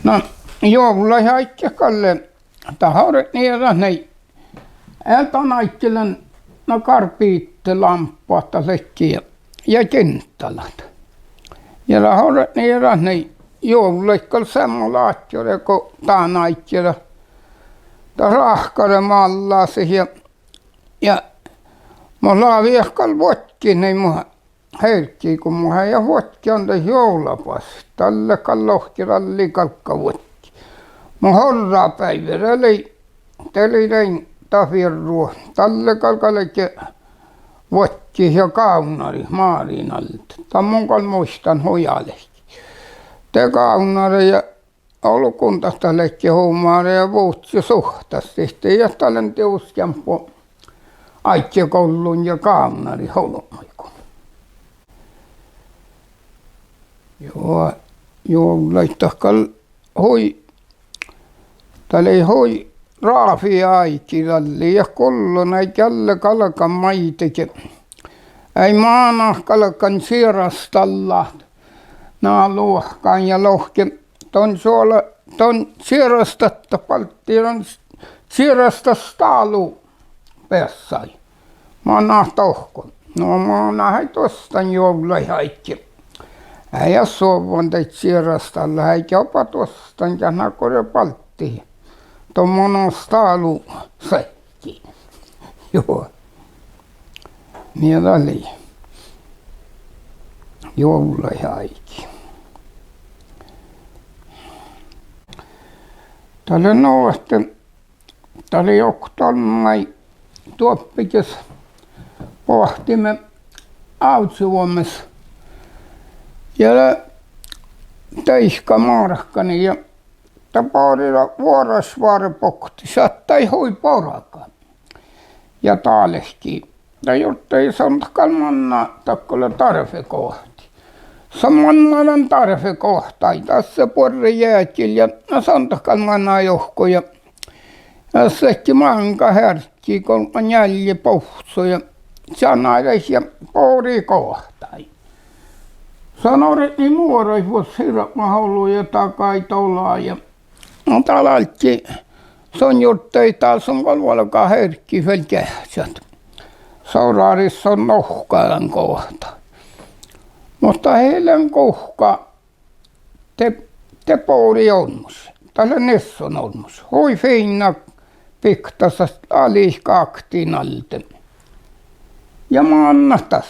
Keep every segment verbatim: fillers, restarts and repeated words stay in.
Na, juovllaáigge gal lea, dat orui nie dat nai, eh, dan áigge lea, na, karbitlámpát dat ledje ja, ja ginttalat. Ja dat orui nie dat nai, juovllaid gal seamma ládjá go dan áigge dat, dat ráhkare mállásit ja, ja mo lávejit gal vuodjit nai mo hergii go mo heajet vuodjit dan juovlabasiid. Dalle gal lohke, dalle galgá vuodjit. Mo orrabeaivve de lei, de lei dain dat fierru, dalle gal galge vuodjit ja gávnnarit Márin alde. Dan mun gal muittán hui álki. De gávnnare ja olgun dat ledje humore ja vuhtii suhtastit ja dat lea dieđusge eambbo áigge gollun ja gávnnarit olbmuiguin. Juo, juovllaid dat gal hui, dat lei hui ráfi áigi dalle ja gullo nai gal galgan maidege. Eai manat galgan čierastallát, na, luohkán ja lohke: Don čuola, don čierastat balddii, don čierastat stálu beassái. Manat dohko? No manai duostan juovllaid áigge. Eai suovvan daid čierastallái, eai oba duostan, ja na gore balddii. Don manai stálu seakkii. Juo. Nie dat lei juovllaid áigi. Dat lea nu ahte dat lei okta olmmái doppe ges boahtime Ávžževuomis. Ja de deike márkanii ja dat bori vuoraš várra bokte šattai hui borga. Ja dálki dat jurddašii son dat gal manná, dat gal lea dárfegoahti. Son manná dan dárfegoahti, das lea buorre jeađil ja, na, son dat gal manná juhko ja, ja das ledje máŋga hearggi, golbma, njeallje bovtto ja čaŋaid ja bori goahti. Son orui muoraid vuos hirbmat olu ja dagai dola ja, na, dál álggii, son jurddašii dál son gal vuolgá hearggi vel geahččat. Son ráris son nohká dan goahta. Muhto ii lean guhká, de, de bori olmmoš, dat lea nissonolmmoš, hui fiinna biktasat, álgit áktin alde. Ja mannat das.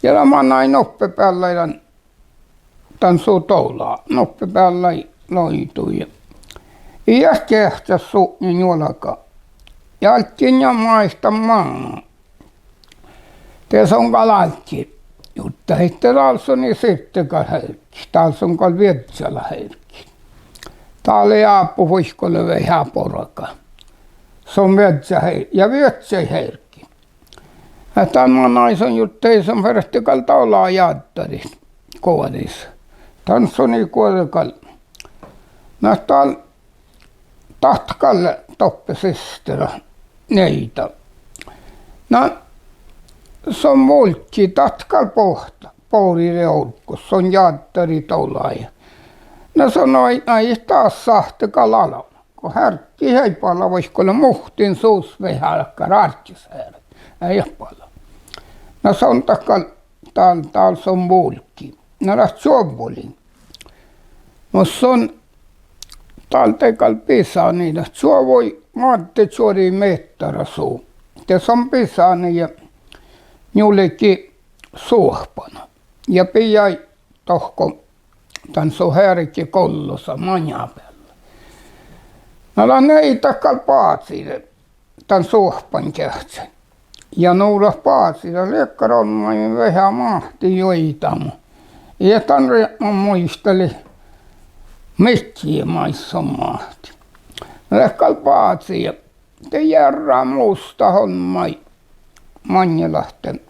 Ja dat manai nuppe beallái dan, dan su dola nuppe beallái loidui ja, ii geahččat sutnje njuolga. Ja álggii nja maid dan mánu. De son gal álggii jurddašii ahte dál son ii sirde gal hearggi, dál son gal viežžala hearggi. Dál lei ábu vuikkole veahá borga. Son viežža he-, ja viežžai hearggi. Ja dan manai son jurddašii son fertii gal dola jáddariid goaris. Dan son ii guođe gal. Na, dál dat gal doppe sistera, nieida. Na, son vulggii dat gal boahtá, bori de olggos, son jáddari dola ja, na, son oidnojit dás sáhte gal albma go hearggi eai bala, vaikko lea muhtin sus veahá dakkár árjjashearvvi, eai bala. Na, son dat gal, dál, dál son vulggii. Na, dat čuovvolii. Mus son dál de gal bisanii dat čuovvui, mádde čuorii mehtara su. De son bisanii ja njulgii suohpana ja bijai dohko dan su hearge gollosa maŋŋá bealle. Na dat nieida gal bázii de dan suohpan geahččai. Ja nu dat bázii, dat lei dakkár olmmái veahá máhti juoidá, mu ii dan riepman muitalit midjiide maid son máhtii. Na dat gal bázii ja de jearrá mus dat olmmái maŋŋel ahte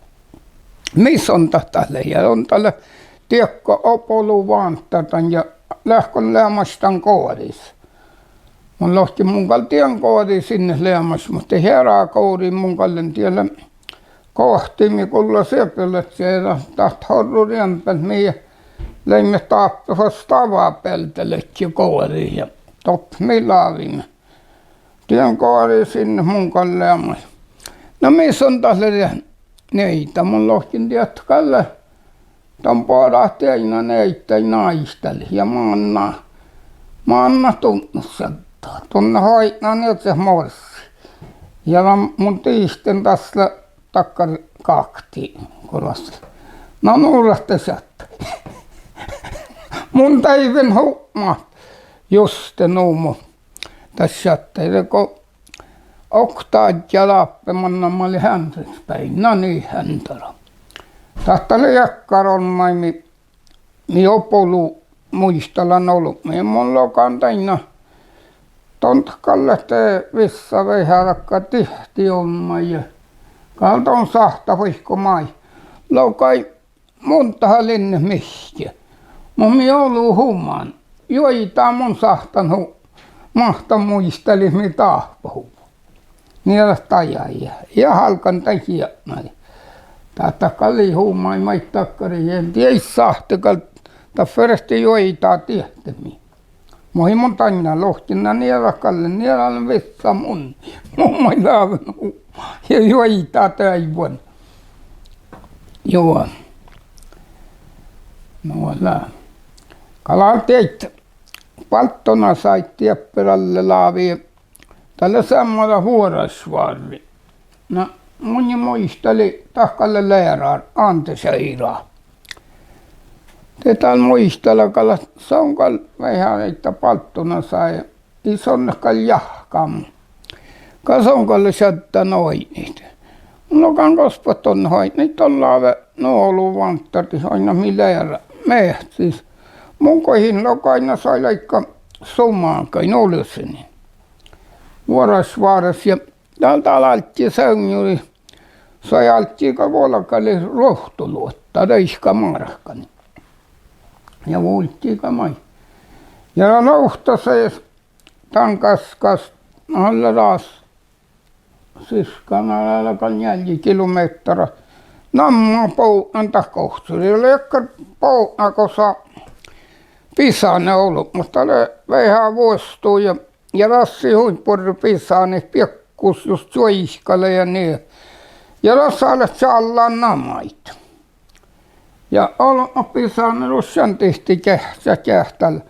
mis son dat, dat lea ja, on dat lea diekko obolu vánddardan ja leat gal leamaš dan goaris. Mun lohken mun gal dien goaris innet leamaš, muhto eará goaris mun gal lean, diet lea goahti mii gullá siebbeladji, dat, dat orru rieŋbát mii, leimmet dáppe fas stavabealde ledje goađi ja doppe mii láviimet. Dien goađi sinne mun gal lean maid. Na mis son dat lea? Nieida. Mun lohken dieđusge gal don boađát dainna nieiddaid náitalit ja mánná, mánná dutnot šaddá. Dutnot oaidnán ja dat morssit. Ja dan mun dihten das lea dakkár gákti go das lea. Na nu dat šaddá. Mun deaivven hupmat juste nu mo dat šaddá dego okta áiggi dáppe mannan mat lea Henriksbein, na nie, Hendara. Dat lea dakkár olmmái mii, mii oba olu muitalan olbmuid. Mun logan dainna, don gal lea vissa veahá dakkár diehttiolmmái ja gal don sáhttá vaikko maid. Logai: Mun dat lean mihkke. Muhto mii olu humán, juoidá mun sáhtán hu-, máhtán muitalit mii dáhpáhuvvá. Nie dat dajai ja álggán dan jietnai. Dat gal lei humai maid dakkáriid, dien sáhtte gal, dat fertejit juoidá diehtit mii. Muhto mun dainna lohken, na nie dat gal, nie dat lean vissa mun. Mun maid láven hu-, ja juoidá deaivvan. Juo. Nu lea. Gal dieid baldonasaid dieppe dalle lávii. Dat lea seammá dat Vuorašvári. Na, mun in muitala, dat gal lea Leará, Ánde Seirá. De dál muitala gal, son gal veahá daidda baldonasaid, ii son leat gal jahkámin. Gal son gal lea šaddan oaidnit. Mun logan gos bat don oaidnit, don lávii nu olu vándardit oainnát mii Leará meahcis. Mun goit logai, na soai leigga sumagai Olssenin, Vuorašváras ja dál, dál álggii seunjuri, soai álggii gal vuolggalit ruovttoluotta, deike márkanii. Ja vulggii gal maid. Ja dan ovttas dan gaskkas, na lea dás, sirka, na lea gal njeallje kilomehtera, namma bodnán dat gohčodii. Ja lea dakkár bodná gosa bisáne olbmot, dat lea veahá vuosttu ja, ja das ii hui buorre bisániid, biekkus jus čuoikalii ja nie. Ja das leat čállán namaid. Ja olbmot bisáneruššan dihte geahččat geahččat dál.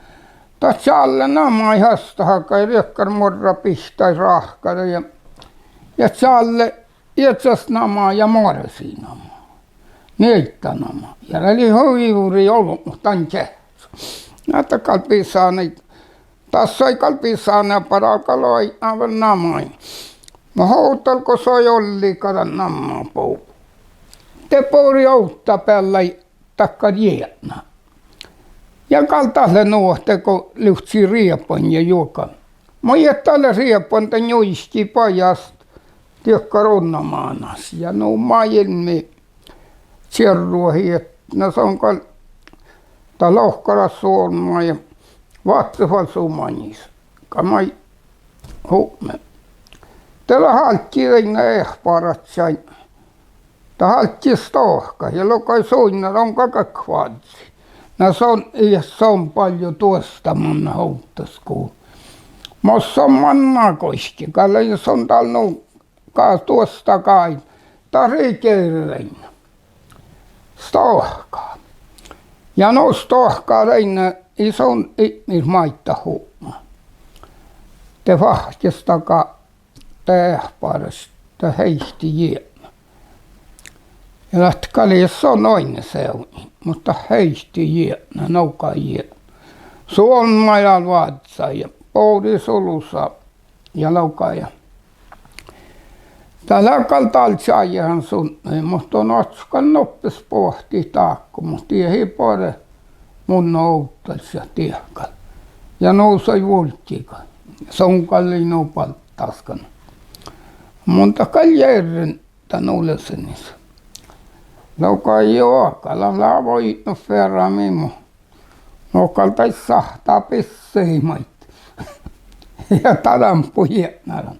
Dat čálle namaid hastahaga ja riekkár muorra bihtáid ráhkadii ja, ja čálle iežas nama ja moarsi nama, nieidda nama. Ja dat lei hui ivrii olbmot dan geahččat. Na dat gal bisániid, das soai gal bisáneapára gal oaidná vel namaid. Muhto ovdal go soai olliiga dan namma bo-, de bori ovddabeallái dakkár jietna. Ja gal dat lea nu ahte go livččii riebain ja juoga. Muhto dat lea riebain, de njuikii bajás diekkár unna mánas ja nu máilmmi čierruhii, na son gal dat lohká dat olmmái ja vázze fal su maŋis. Gal maid hupme. De dat álggii dainna eahpáraččain. Dat álggii stoahkat ja logai: Suinna don gal vázzi. Na son ii son ballu duostta manná ovddas go, mus son manná goike, gal lei son dál nu gal duostta gáid, dat rigearre dainna stoahkat. Ja nu stoahkat dainna, ii son ipmir maid dat hupme. De fáhkkestaga dat eahpáraš, dat heiti jietna. Ja dat gal ii son oaidne seavdnit, muhto dat heiti jietna, noga jietna. Su olmmái dál vázzá ja bori sulusa ja logai: Dat lea gal dál čájehan sudno, muhto don oaččut gal nuppe boahtit dákko, muhto dieđi bore mun ovdal šat dieđusge. Ja nu soai vulggii gal. Son gal lei nu balddaskana. Mun dat gal jerren dan Olssenis. Logai: Juo, gal lea vuodnut fearami, mu-, mun gal daid sáhttá bissehit maid. Ja dat dámppui jietna dan.